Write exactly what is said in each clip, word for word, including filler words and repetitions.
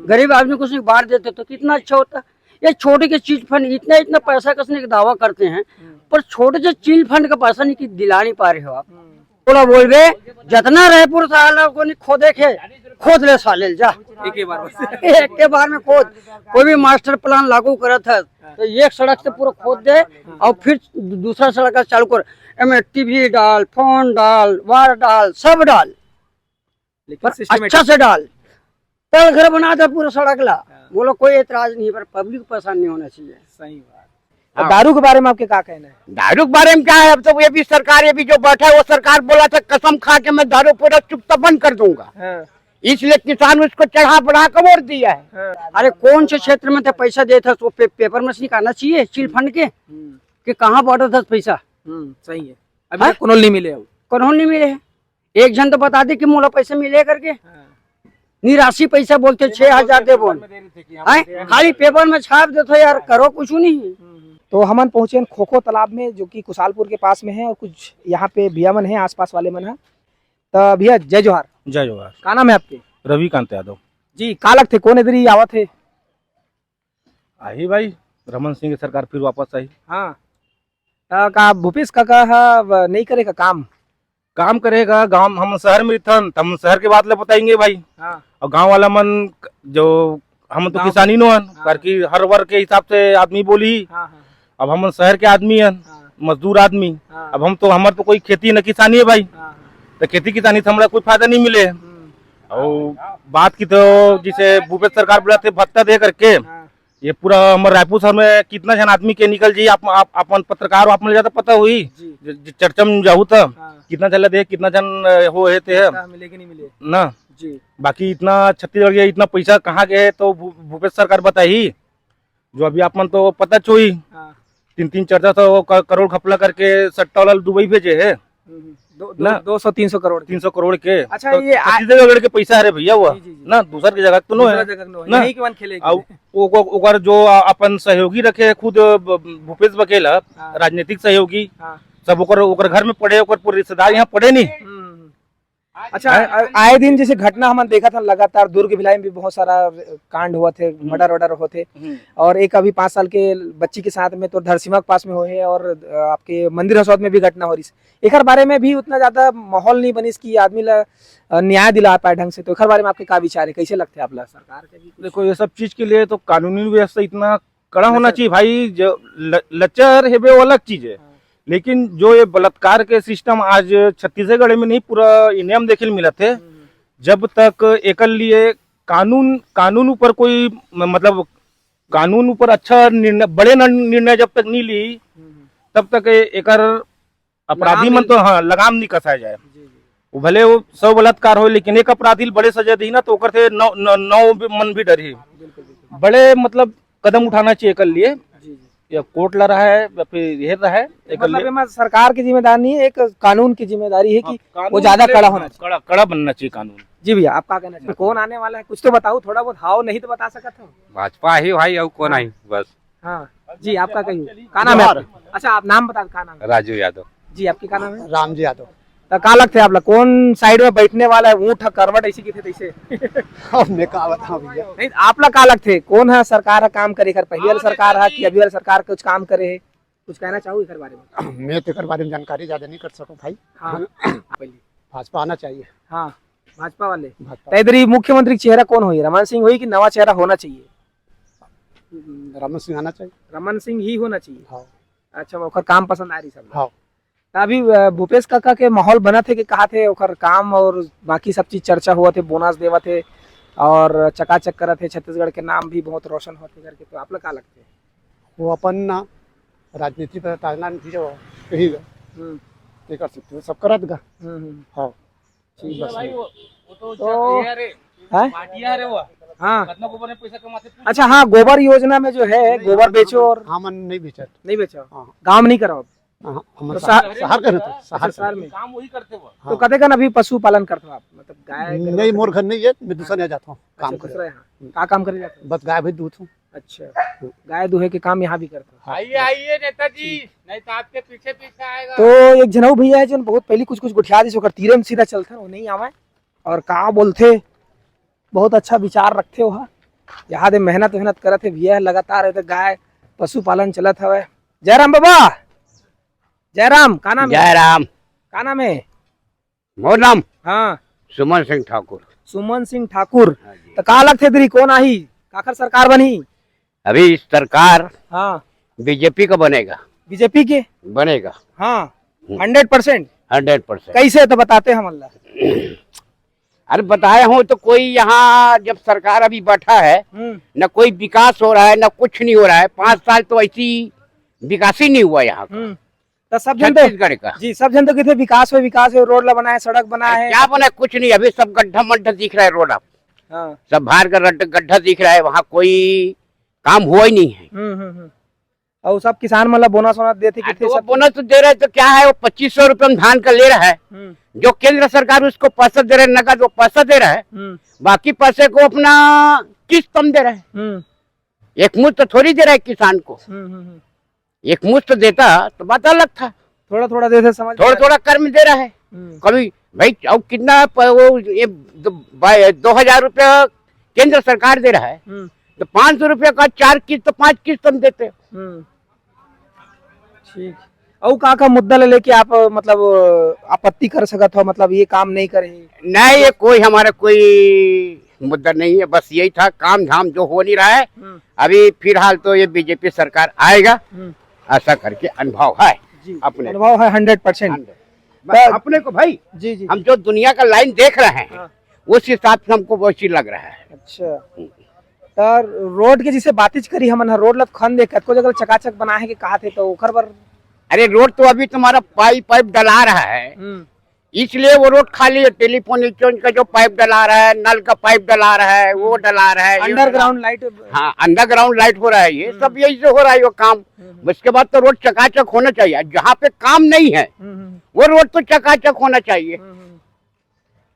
गरीब आदमी को सिर्फ बांट देते तो कितना अच्छा होता। ये छोटे के चिट फंड इतना इतना पैसा कसने का दावा करते हैं, पर छोटे से चिट फंड का पैसा नहीं कि दिला नहीं पा रहे हो आप। बोला बोल बे, जितना रायपुर साला को नहीं खोदे के, खोद ले साले जा। एक ही बार बस। एक के बार में खोद। कोई भी मास्टर प्लान लागू करत है तो एक सड़क से पूरा खोद दे और फिर दू-, दूसरा सड़क का चालू कर। एमे टीवी डाल, फोन डाल, वायर डाल, सब डाल, लेकिन पर सिस्टमेटिक अच्छा से डाल। तल घर बना दे पूरा सड़क ला। हाँ। बोलो कोई एतराज नहीं, पर पब्लिक परेशान नहीं होना चाहिए। सही बात। तो हाँ। दारू के बारे में आपके का कहना है? दारू के बारे में क्या है, अब तो ये भी सरकार, ये भी जो बैठा है वो सरकार बोला था, कसम खा के मैं दारू पूरा चुकता बंद कर दूंगा। हाँ। इसलिए किसान उसको चढ़ा बढ़ा के वोट दिया है। हाँ। अरे कौन से क्षेत्र में तो पैसा देता है, तो पे, पेपर में से निकालना चाहिए चिट फंड के हम्म। कि कहाँ बांटा था पैसा। हम्म, सही है। अभी हाँ? तक कोनो नहीं मिले हो। कोनो नहीं मिले है। एक जन तो बता दे कि मोला पैसा मिले करके। हाँ। निराशी पैसा बोलते, छह हजार देबो। हैं? खाली पेपर में छाप देते यार, करो कुछ नहीं। हम्म। तो हमन पहुंचे हैं खोखो तालाब में, जो कि कुशालपुर के पास में है, और कुछ यहाँ पे भैया मन है, आसपास वाले मन है। तो भैया, जय जोहार। जय जोहार। का नाम है आपके? रविकांत यादव। जी, का लगथे, कौन इधर ही आवत है? आही भाई, रमन सिंह की सरकार फिर वापस आई। हाँ। त का भूपेश काका ह व-, नहीं करेगा काम? काम करेगा, गांव, हम शहर में रहिथन, त हम शहर के बात ले बताएंगे भाई। हाँ। और गांव वाला मन क-, जो हम तो गांव किसानी नो हन, हाँ। करके हर वर्ग के हिसाब से आदमी बोली। हाँ, हाँ। अब हम शहर के आदमी हन, हाँ। मजदूर आदमी। हाँ। अब हम तो, हमर तो कोई खेती न किसानी है भाई। हाँ, हाँ। तो खेती किसानी से हमरा कोई फायदा नहीं मिले। हम्म। और बात की तो जैसे भूपेश सरकार बोला थे भत्ता दे करके, हाँ। ये पूरा हमर रायपुर शहर में कितना झन आदमी के निकल जाई, आप, आप अपन पत्रकार हो, आप मन ज्यादा पता होही। जी। ज-, ज-, चर्चा में जाहू त हाँ। कितना झन ला दे, कितना झन, अ, हो हे ते हे। पता मिले कि नहीं मिले? ना। जी। बाकी इतना छत्तीसगढ़ के इतना पैसा कहाँ गए हे तो भू-, भूपेश सरकार बताही। जो अभी आप मन तो पता चोही। हाँ। तीन तीन चार चार सौ क-, करोड़ घपला करके सट्टा वाला दुबई भेजे हे। हम्म, दो, दो, ना। दो सौ तीन सौ करोड़ के। तीन सौ करोड़ के। अच्छा, तो ये आ- छत्तीसगढ़ के पैसा हरे भैया वो। जी, जी, जी। ना, दूसर के जगह तो नो दूसरा है। जगह नो है। ना। यहीं के मन खेले के अब लिए। वो, वो, ओकर जो अपन सहयोगी रखे खुद ब-, भूपेश बघेल, हाँ। राजनीतिक सहयोगी, हाँ। सब ओकर, ओकर घर में पड़े, ओकर पूरे रिश्तेदार यहाँ पड़े नहीं। हम्म, हम्म। अच्छा, हैं? आ-, आए दिन जैसे घटना हमन देखत हन लगातार, दुर्ग भिलाई में भी बहुत सारा कांड होवत हे, हम्म। मर्डर वर्डर होत हे, हम्म। और एक अभी पाँच साल के बच्ची के साथ में तो धरसीमा के पास में होए हे, और, अ, आपके मंदिर हसौद में भी घटना हो रही। एकर बारे में भी उतना ज्यादा माहौल नहीं बनिस कि आदमी ला, अ, न्याय दिला पाए ढंग से। तो एकर बारे में आपके का विचार हे, कैसे लगथे आप ला? सरकार के भी कुछ देखो, ये सब चीज के लिए तो कानूनी व्यवस्था इतना कड़ा होना चाहिए भाई। जो ल-, लचर हेबे, वो अलग चीज है, हाँ। लेकिन जो ये बलात्कार के सिस्टम आज छत्तीसगढ़ में नहीं, पूरा इंडिया में देखे ल मिलत हे। हम्म। जब तक एकर लिए कानून, कानून ऊपर कोई म-, मतलब कानून ऊपर अच्छा निर्णय, बड़े न-, निर्णय जब तक नहीं ली, हम्म। तब तक ए-, एकर अपराधी लगाम मन नहीं तो, हाँ, लगाम नहीं कसाया जाए। जी, जी। वो भले वो सौ बलात्कार हो, लेकिन एक अपराधी ल बड़े सजा दी ना, तो ओकर से नौ, नौ, नौ भी मन भी डरही। बिल्कुल, बिल्कुल। बड़े मतलब कदम उठाना चाहिए कर लिए। जी, जी। या कोर्ट ला रहा है या फिर ये रहा है, एकर मतलब लिए एमा सरकार की जिम्मेदारी नहीं है, एक कानून की जिम्मेदारी है कि हाँ, कानून वो ज्यादा कड़े कड़ा होना चाहिए। कड़ा, कड़ा बनना चाहिए कानून। जी भैया, आप का कहना चाहिए? कौन आने वाला है, कुछ तो बताओ, थोड़ा बहुत हाव नहीं तो बता सकत हो। भाजपा ही भाई, अउ कौन हाँ। आई बस। हाँ जी, आपका कहिए, का नाम है जोहार। आपके? अच्छा, आप नाम बता, का नाम है? राजू यादव। जी, आपके का नाम है? राम जी यादव। तो का लगथे आप ला, कौन साइड में बैठने वाला है, ऊंट है, करवट ऐसी की थे तैसे? अब मैं का बताऊं भैया। नहीं, आप ला का लगथे, कौन है सरकार है काम करे कर, पहले वाला सरकार है कि अभी वाला सरकार कुछ काम करे है, कुछ कहना चाहो इकर बारे में? मैं तो एकर बारे में जानकारी ज्यादा नहीं कर सकूं भाई। हाँ, पहले। भाजपा आना चाहिए। हाँ, भाजपा वाले। भाजपा। तो इधर ही मुख्यमंत्री के चेहरा कौन होई, रमन सिंह होई कि नवा चेहरा होना चाहिए? रमन सिंह आना चाहिए। रमन सिंह ही होना चाहिए। हाँ। अच्छा, ओकर काम पसंद आ रही सब। हाँ। तो अभी, अ, भूपेश काका के माहौल बनत हे कि कहा थे ओकर काम और बाकी सब चीज चर्चा हुआ थे, बोनस देवत हे और चकाचक करत हे, छत्तीसगढ़ के नाम भी बहुत रोशन होत हे करके, तो आप लोग का लगथे? वो अपन ना राजनीति पर ताजना नहीं जो कही गा। हम्म। ये कर सकते हो, सब करत गा। हम्म, हम्म। हाँ। ठीक है। बस भाई, ये। वो, वो तो तो, ये रे, हैं? पार्टियां रे वो। हाँ। कितना गोबर में पैसा कमाते, पूछ अच्छा, लो। हाँ, गोबर योजना में जो है, नहीं, गोबर हम, बेचो हम, और हम नहीं बेचत। नहीं बेचो? हाँ। गांव में नहीं कराओ? हाँ, हम तो शहर, शहर, शहर के रहते, अच्छा, शहर के। शहर में। काम वही करते वो। तो हाँ। कते कन अभी पशुपालन करते हो आप? मतलब गाय, नहीं, गरु मोर घर नहीं है, मैं दूसरा यहाँ जाता हूँ, अच्छा, काम करे। दूसरा यहाँ। हम्म। का काम करे जाते हो? बस गाय भी दूध हूँ। अच्छा, हम्म। गाय दूहे के काम यहाँ भी करते हो? हाँ। आइए, आइए नेताजी, नहीं तो आपके पीछे पीछे आएगा। तो एक झन अउ भैया है, जो बहुत पहली कुछ, कुछ गोठिया दिस, ओकर तीरे में सीधा चलथन, वो नहीं आवे। और का बोलथे, बहुत अच्छा विचार रखथे ओहा। यहाँ दे मेहनत वेहनत करत हे भैया, लगातार एदे गाय पशुपालन चलत हवय। जयराम बाबा, जयराम, का नाम हे? जयराम। का नाम हे? मोर नाम? हाँ। सुमन सिंह ठाकुर। सुमन सिंह ठाकुर। हाँ जी। त का लगथे दरी, कोन आही? काखर सरकार बनही? अभी सरकार हाँ। बीजेपी का बनेगा। बीजेपी के? बनेगा। हाँ, हम्म। Hundred percent? Hundred percent. कैसे, तो बताते हमन ला। अरे, बताए हो तो, कोई यहाँ जब सरकार अभी बैठा है, हम्म। न कोई विकास हो रहा है, न कुछ नहीं हो रहा है। पाँच साल तो ऐसी विकास ही नहीं हुआ यहाँ का। हम्म। तो सब जन तो छत्तीसगढ़ का। जी, सब जन तो कहते विकास हो, विकास हो, रोड ला बनाए, सड़क बनाए। क्या बना? कुछ नहीं, अभी सब गड्ढा मड्ढा दिख रहा है रोड। आप हाँ। सब बाहर का रड-, गड्ढा दिख रहा है, वहाँ कोई काम हुआ ही नहीं है। हम्म, हम्म, हम्म। और सब किसान मन ला बोनस वोनस देथे, अरे, किथे तो वो सब बोनस तो दे रहे, तो क्या है, वो पच्चीस सौ रुपये में धान का ले रहा है। हम्म। जो केंद्र सरकार उसको पैसा दे रहे, नगद वो पैसा दे रहा है, हम्म। बाकी पैसे को अपना किस्त हम दे रहे हैं। हम्म। एक मुश्त तो थोड़ी दे रहा है किसान को। हम्म, हम्म, हम्म। एक मुश्त देता तो बात अलग था। थोड़ा थोड़ा देते, समझ थोड़ा में थोड़ा कर में दे रहा है। हम्म। कभी भाई, अब कितना प-, वो ये दो, भाई, दो हजार रुपया केंद्र सरकार दे रहा है, हम्म। तो पाँच सौ रुपया का चार किस्त, पांच किस्त हम देते। हम्म। ठीक। अउ का का मुद्दा ले लेके आप, मतलब, आपत्ति कर सकत हो, मतलब, ये काम नहीं करे? नहीं, ये कोई हमारा कोई मुद्दा नहीं है, बस यही था, काम धाम जो हो नहीं रहा है। हम्म। अभी फिलहाल तो ये बीजेपी सरकार आएगा, हम्म। ऐसा करके अनुभव है जी, अपने। अनुभव है हंड्रेड परसेंट। हंड्रेड। बस पर अपने को भाई, जी, जी। हम जो दुनिया का लाइन देख रहे हैं, हाँ। उस हिसाब से हमको वैसी लग रहा है। अच्छा। हम्म। त रोड के जैसे बातिच करी हमन ह, रोड ल खन दे, कतको जगह चकाचक बनाए हे के कहा थे, तो ओकर बर? अरे, रोड तो अभी तुम्हारा पाइप, पाइप डला रहा है, हम्म। इसलिए वो रोड खाली है। टेलीफोन एक्सचेंज का जो पाइप डला रहा है, नल का पाइप डला रहा है, वो डला रहा है, ये डला अंडरग्राउंड लाइट। हाँ, अंडरग्राउंड लाइट हो रहा है, ये हम्म। सब यही से हो रहा है वो काम। हम्म। उसके बाद तो रोड चकाचक होना चाहिए, जहाँ पे काम नहीं है, हम्म, हम्म। वो रोड तो चकाचक होना चाहिए। हम्म, हम्म।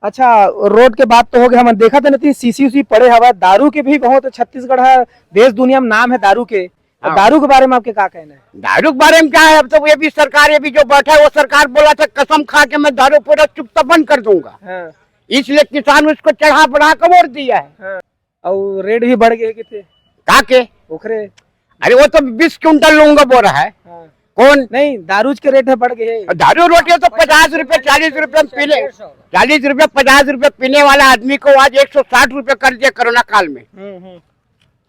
अच्छा, रोड के बात तो हो गया, हमन देखत हन इतनी सीसी उसी पड़े हवय, दारू के भी बहुत, छत्तीसगढ़ ह देश दुनिया में नाम है दारू के। हाँ। दारू के बारे में आपके का कहना है? दारू के बारे में क्या है, अब तो ये भी सरकार, ये भी जो बैठा है वो सरकार बोला था, कसम खा के मैं दारू पूरा चुकता बंद कर दूंगा। हाँ। इसलिए किसान उसको चढ़ा बढ़ा के वोट दिया है। हाँ। अउ रेट भी बढ़ गए किथे? का के? ओखरे। अरे, वो तो बीस क्विंटल लूंगा बोल रहा है। हाँ। कौन? नहीं, दारूज के रेट है बढ़ गए। दारू रोटी तो पचास रुपया, चालीस रुपया पीने, चालीस रुपया, पचास रुपया पीने वाला आदमी को आज एक सौ साठ रुपया कर दिया कोरोना काल में। हम्म, हम्म।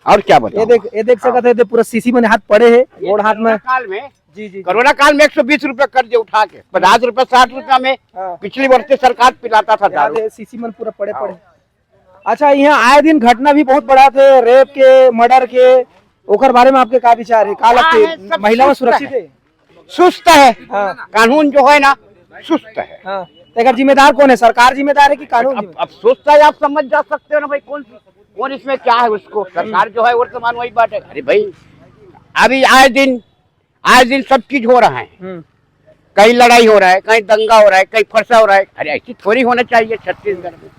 और क्या बताऊं? ये देख, ये देख सकत है, ये पूरा सीसी मन हाथ पड़े है, ये गोड़ हाथ में। कोरोना काल में, जी, जी, जी। कोरोना काल में एक सौ बीस रुपया कर दिया उठा के, पचास रुपया, साठ रुपया में हाँ। पिछली वर्ष से सरकार पिलाता था दारू। सीसी मन पूरा पड़े हाँ। पड़े। अच्छा, यहाँ आए दिन घटना भी बहुत बढ़ाथे, रेप के, मर्डर के, ओकर बारे में आपके का विचार है? का लगथे, महिला मन सुरक्षित है? सुस्त है। हाँ। कानून जो है ना, सुस्त है। हाँ। तो एकर जिम्मेदार कौन है? सरकार जिम्मेदार है कि कानून अब, जिम्मेदार? अब सुस्त है, आप समझ जा सकते हो ना भाई, कौन, कौन इसमें क्या है उसको। सरकार जो है, वर्तमान वही बात है। अरे भाई, अभी आए दिन आए दिन सब चीज हो रहा है। हम्म। कहीं लड़ाई हो रहा है, कहीं दंगा हो रहा है, कहीं फरसा हो रहा है। अरे, ऐसी थोड़ी होना चाहिए छत्तीसगढ़ में,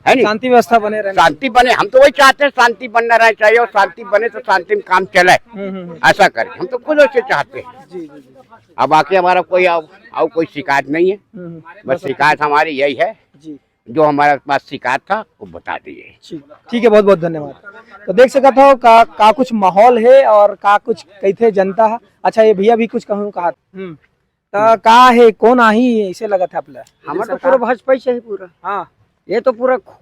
है नहीं? शांति व्यवस्था बने रहना। शांति बने, हम तो वही चाहते हैं, शांति बनना रहना चाहिए और शांति बने तो शांति में काम चले। हम्म, हम्म, हम्म। ऐसा करें, हम तो खुद ऐसे चाहते हैं। जी, जी, जी। अब बाकी हमारा कोई और, और कोई शिकायत नहीं है। हम्म, हम्म। बस शिकायत हमारी यही है जी। जो हमारे पास शिकायत था, वो बता दिए। ठीक, ठीक है, बहुत बहुत धन्यवाद। तो देख सकत हो का, का कुछ माहौल है और का कुछ कहिथे जनता है। अच्छा, ये भैया भी कुछ कहूँ कहा। हम्म। त का है, कौन आही, ऐसे लगत है आप ला? हमार तो सरकार? पूरा भाजपा ही चाही पूरा। हाँ। ये तो पूरा खो-,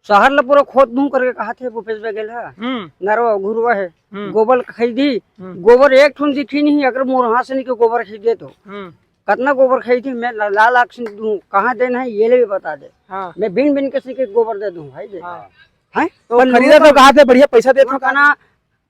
शहर ला पूरा खोद दूं करके कहा थे भूपेश बघेल हा। हम्म। नरवा घुरवा है। हम्म। गोबर खरीदी, हम्म। गोबर एक ठुन दिखी नहीं, अगर मोर हाथ से नहीं के गोबर खरीदे तो। हम्म। कतना गोबर खाई थी मैं, ला-, लाल आँख से दूं, कहाँ देना है, ये ले भी बता दे। हाँ। मैं बिन बिन के सीखे गोबर दे दूं भाई, दे। हाँ। हैं? तो पर खरीदा लोगों तो का कहा थे, बढ़िया पैसा देता हूँ, कहा।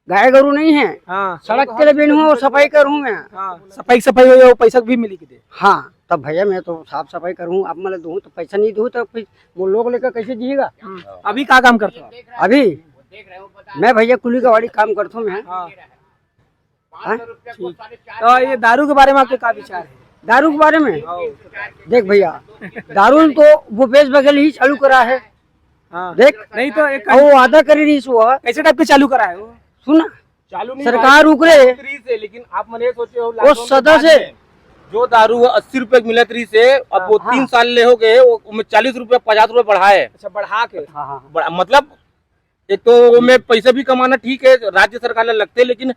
गाय गरु नहीं है। हाँ। सड़क के लिए बिन हूँ और सफाई करूँ मैं। हाँ, सफाई, सफाई हो जाए, वो पैसा भी मिली के दे। हाँ, तब भैया मैं तो साफ सफाई करूँ, आप मतलब दूँ तो पैसा नहीं दूँ तो फिर वो लोग लेकर कैसे जिएगा? हम्म। अभी का काम करता हूँ? अभी मैं भैया कुली का वाड़ी काम करता हूँ मैं। हाँ। हाँ? ठीक। तो ये दारू के बारे में आपके का विचार है? दारू के बारे में? हाँ। देख भैया, दारू तो भूपेश बघेल ही चालू करा है। हाँ। देख, नहीं तो एक और वो वादा करी रही सो है। कैसे टाइप के चालू करा है वो? सुन ना, चालू नहीं सरकार भाई, रुक रहे। चालू रही से, लेकिन आप मने सोचे हो, वो लॉकडाउन के सदा बाद से में जो दारू वो अस्सी रुपए की मिलत रही से, अब हाँ, वो हाँ। तीन साल ले हो गए, वो, वो में चालीस रुपए, पचास रुपए बढ़ाए। अच्छा, बढ़ा के। हाँ, हाँ, हाँ। बढ़ा-, मतलब एक तो वो में पैसा भी कमाना ठीक है, राज्य सरकार ला लगथे, लेकिन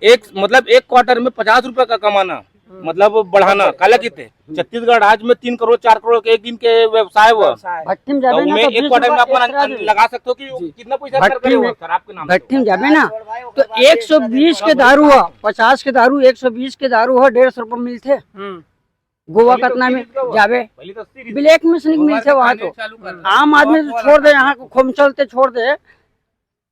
एक, मतलब, एक क्वार्टर में पचास रुपया का कमाना, मतलब, बढ़ाना, काला किथे? छत्तीसगढ़ राज्य में तीन करोड़, चार करोड़ के एक दिन के व्यवसाय हुआ। भट्टी में जाबे तो ना, में तो एक बीस क्वार्टर में रुपया अपन extra दे। लगा सकते हो कि जी। कितना पैसा भट्टी सरकार में, हुआ, सर, आपके नाम से? भट्टी में जाबे ना, तो एक सौ बीस के दारू हुआ, पचास के दारू, एक सौ बीस के दारू हुआ, डेढ़ सौ रुपया मिलथे। हम्म। गोवा कतना में जाबे, ब्लैक में से मिलथे वहाँ तो। आम आदमी तो छोड़ दे, यहाँ को खोम चलते छोड़ दे,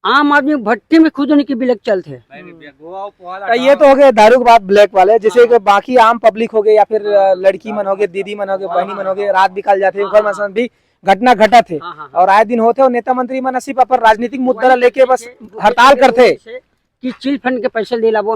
आम आदमी भट्टी में खुद उनकी ब्लैक चलथे। नहीं, नहीं, भैया, गोवा और पोहा तो ये तो हो गए दारू के बाद ब्लैक वाले, जैसे हाँ। कि बाकी आम पब्लिक हो गए या फिर, अ, लड़की मन हो गए, दीदी मन हो गए, बहनी मन हो गए, रात बिकाल जाथे, हाँ, ओकर मन हाँ। संग भी घटना घटत हे। हाँ, हाँ, हाँ। और आए दिन होथे, और नेता मंत्री मन सिर्फ अपन राजनीतिक मुद्दा ला लेके बस हड़ताल करथे। कि चिल फंड के पैसे दे लाबो।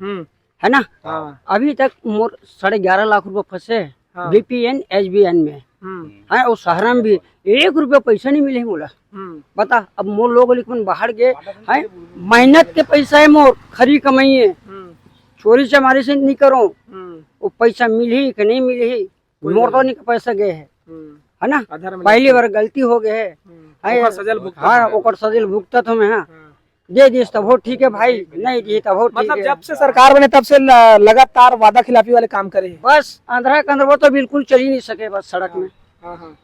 हम्म। है ना? हाँ। अभी तक मोर साढ़े ग्यारह लाख रुपया फंसे हाँ। बीपीएन, एसबीएन में। हम्म। है, और शहर में भी एक रुपया पैसा नहीं मिले मोला। हम्म। बता, अब मोर लोग लिखमन बाहर गए, है, मेहनत के पैसा है मोर, खरी कमाई है। हम्म। चोरी चमारी से नहीं करो। हम्म। वो पैसा मिलही कि नहीं मिलही, कोई मोर तो नहीं। नहीं, पैसा गए है। हम्म। है ना? आधार में पहली बार गलती हो गए है। हम्म। है, ओकर सजा ल भुगतत हाँ, हमें। ओकर सजा ल भुगतत हमें, हाँ। हाँ। दे दिस तब हो ठीक है भाई, नहीं दिस तब हो ठीक मतलब है। जब से सरकार बने तब से ल-, लगातार वादा खिलाफी वाले काम करे हैं। बस अंधरा कंधरवा तो बिल्कुल चल ही नहीं सके बस सड़क में। हाँ, हाँ।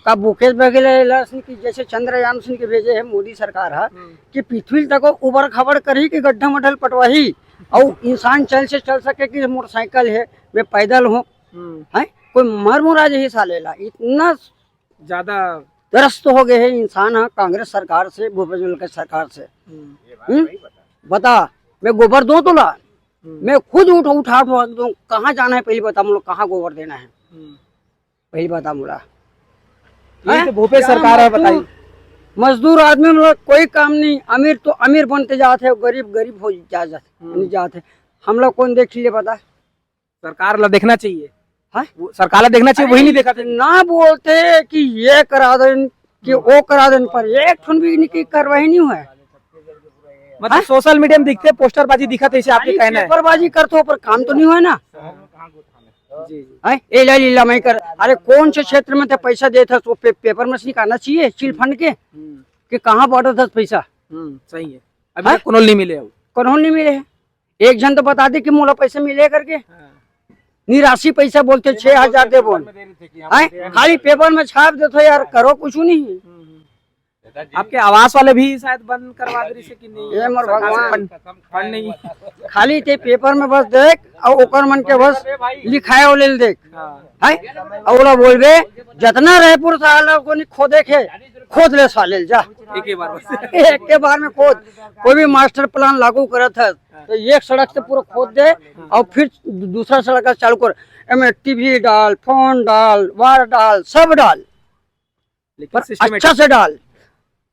का मुकेश बघेल ला सुन की जैसे चंद्रयान सुन के भेजे है मोदी सरकार हा हम्म। कि पृथ्वी तक उबड़ खाबड़ करही कि गड्ढा मड्ढा ल पटवाही और इंसान चल से चल सके कि मोटरसाइकिल है, मैं पैदल हूँ, हम्म। है कोई मर मुरा जही साले ला इतना ज्यादा त्रस्त हो गए है इंसान हा कांग्रेस सरकार से, भूपेश बघेल के सरकार से। हम्म। हम्म? बता, मैं गोबर दूं तोला? हम्म। मैं खुद उठ, उठा, उठा दूं। कहाँ जाना है पहले बता, मतलब कहाँ गोबर देना है हम्म। पहले बता, मुला। यही हैं? तो भूपेश क्या सरकार है, मजदूर, बताइए। मजदूर आदमी मतलब कोई काम नहीं, अमीर तो अमीर बनते जाते हैं, गरीब गरीब हो जा, जा, हम्म। नहीं जाते। हम लोग कौन देख लिए बता? सरकार ला देखना चाहिए। हाँ? वो सरकार ला देखना चाहिए, अरे, वही नहीं देखा था। इतना बोलते कि ये करा देन, कि हम्म। वो करा देन, पर एक ठन भी इनकी कार्रवाई नहीं हुआ है। मतलब हाँ? सोशल मीडिया में दिखते, पोस्टरबाजी दिखत है, इसे आपके खाली कहना है? पेपरबाजी करते हो, पर काम तो नहीं हुआ ना। जी, जी। हैं? ए ला लीला मैं कर, अरे कौन से क्षेत्र में तो पैसा देता है, तो पे-, पेपर में से निकालना चाहिए, चिल फंड के, हम्म। कि कहाँ बॉर्डर था पैसा। हम्म, सही है। अभी हाँ? तक कोनो नहीं मिले हो। कोनो नहीं मिले हैं। एक जन तो बता दे कि मोला पैसा मिले करके। हाँ। निराशी पैसा बोलते, छह हजार दे बोल। हैं? खाली पेपर में छाप देते हो यार, करो कुछ नहीं। हम्म, हम्म। आपके आवास वाले भी शायद बंद करवा दे रही से कि नहीं? ये मोर सरकार से भगवान। फंड, फंड नहीं। खाली ते पेपर में बस देख और ओकर मन के बस लिखाए वाले ल देख। हाँ। हैं? और ओला बोलबे, जितना रायपुर से आला को नहीं खोदे के, खोद ले साले ल, जा। एक ही बार बस। एक के बार में खोद। कोई भी मास्टर प्लान लागू करत है, तो एक सड़क से पूरा खोद दे और फिर दू-, दूसरा सड़क का चालू कर। एमे टीवी डाल, फोन डाल, वायर डाल, सब डाल, लेकिन पर systematic। अच्छा से डाल।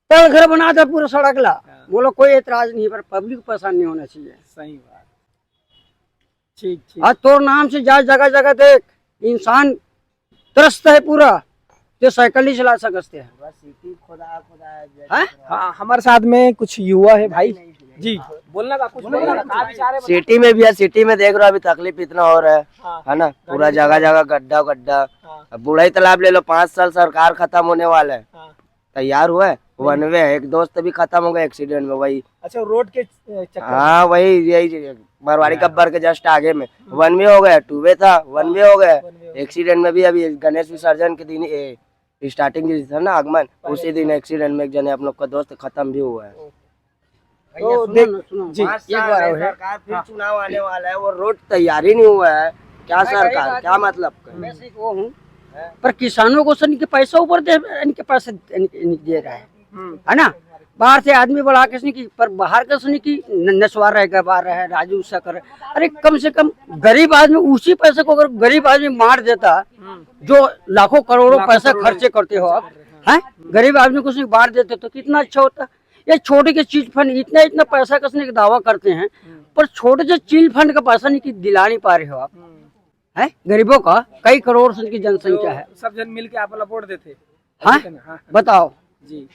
तल घर बना दे पूरा सड़क ला। हाँ। बोलो कोई एतराज नहीं है, पर पब्लिक परेशान नहीं होना चाहिए। सही बात। ठीक, ठीक। आज तोर नाम से जा जगह जगह देख, इंसान त्रस्त है पूरा, जो साइकिल नहीं चला सकते हैं। पूरा सिटी खोदा, खोदा है, जैसे हैं? पूरा हाँ, हमारे साथ में कुछ युवा है भाई। नहीं, नहीं, नहीं। जी, बोलना का, कुछ बोलना का, का विचार है, बता। सिटी में भी है, सिटी में देख रहे हो अभी तकलीफ इतना हो रहा है, हाँ। है ना? पूरा जगह जगह गड्ढा, गड्ढा। हाँ। अब बूढ़ई तालाब ले लो, पाँच साल सरकार खत्म होने वाला है। हाँ। तैयार हुआ है, हम्म। वन वे है, एक दोस्त भी खत्म हो गया एक्सीडेंट में, वही। अच्छा, रोड के, अ, चक्कर में? हाँ, वही, यही चीज है। मारवाड़ी हाँ। गब्बर के जस्ट आगे में हम्म। वन वे हो गया, टू वे था, वन वे हो गया। वन वे हो गया। एक्सीडेंट में भी अभी गणेश विसर्जन के दिन, ए, स्टार्टिंग के दिन था ना आगमन, पहले उसी दिन था। एक्सीडेंट में एक जने अपने का दोस्त खत्म भी हुआ है। ओ। भैया, तो सुनो देख, ना, सुनो, जी। बात एक बार है। सरकार, फिर हाँ। चुनाव आने वाला है, वो रोड तैयार ही नहीं हुआ है। क्या मैं सरकार, क्या मतलब? मैं सिर्फ वो हूँ, पर किसानों को सनी के पैसा ऊपर दे, इनके पास इनके, इनके दे रहा है, हम्म। है ना? बाहर से आदमी बढ़ा के सनी की, पर बाहर का सनी की न-, नसवार रहे, गवार रहे, राजू सा करे। अरे, कम से कम गरीब आदमी उसी पैसे को अगर गरीब आदमी बांट देता, हम्म। जो लाखों करोड़ों लाखों पैसा करोड़ों खर्चे करते हो आप, खर्चे कर रहे हैं। हैं? हम्म। गरीब आदमी को सनी बांट देते तो कितना अच्छा होता। ये छोटे के चिट फंड इतना, इतना पैसा कसने का दावा करते हैं, हम्म। पर छोटे से चिल फंड का पैसा नहीं कि दिला नहीं पा रहे हो आप, हम्म। हैं? गरीबों का कई करोड़ से की जनसंख्या तो है। सब जन मिल के आप वाला वोट देते। हाँ? ठीक है ना? हाँ। बताओ। जी।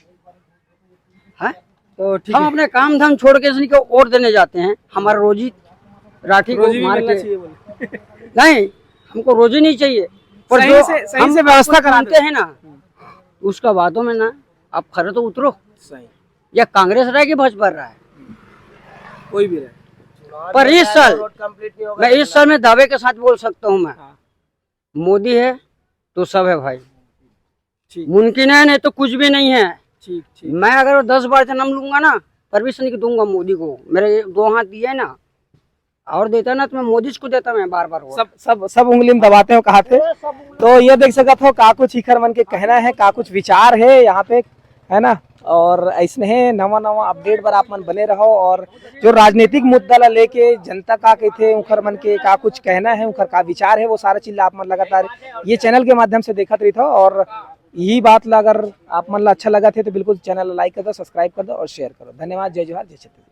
हैं? तो ठीक हम है। अपने काम धाम छोड़ के इसने को वोट देने जाते हैं, हमारा रोजी राठी को रोजी भी मार मिलना के चाहिए बोले। नहीं, हमको रोजी नहीं चाहिए, पर सही जो से, सही हम से व्यवस्था करा सुनते दो। हैं ना, हम्म। उसका बातों में ना आप खरे तो उतरो। सही। या कांग्रेस रहे कि भाजपा रहे, कोई भी रहे। पर इस साल मैं इस साल में दावे के साथ बोल सकता हूँ मैं, हाँ। मोदी है तो सब है भाई। ठीक। मुमकिन है, नहीं तो कुछ भी नहीं है। ठीक ठीक। मैं अगर दस बार जन्म लूंगा ना, पर भी सैनिक दूंगा मोदी को। मेरे दो हाथ दिए ना, और देता ना तो मैं मोदी को देता, मैं बार बार वोट। सब सब सब उंगली में दबाते हो कहा थे। तो ये देख सकत हो का कुछ इखर मन के कहना है, का कुछ विचार है यहाँ पे, है ना। और ऐसने है नवा नवा अपडेट बर आप मन बने रहो, और जो राजनीतिक मुद्दा ला लेके जनता का कहते हैं, उखर मन के का कुछ कहना है, उखर का विचार है, वो सारा चीज ला आप मन लगातार ये चैनल के माध्यम से देखत रही। और यही बात ला अगर आप मन ला अच्छा लगा थे तो बिल्कुल चैनल ला लाइक कर दो, सब्सक्राइब कर दो और शेयर करो। धन्यवाद। जय जोहार, जय छत्तीसगढ़।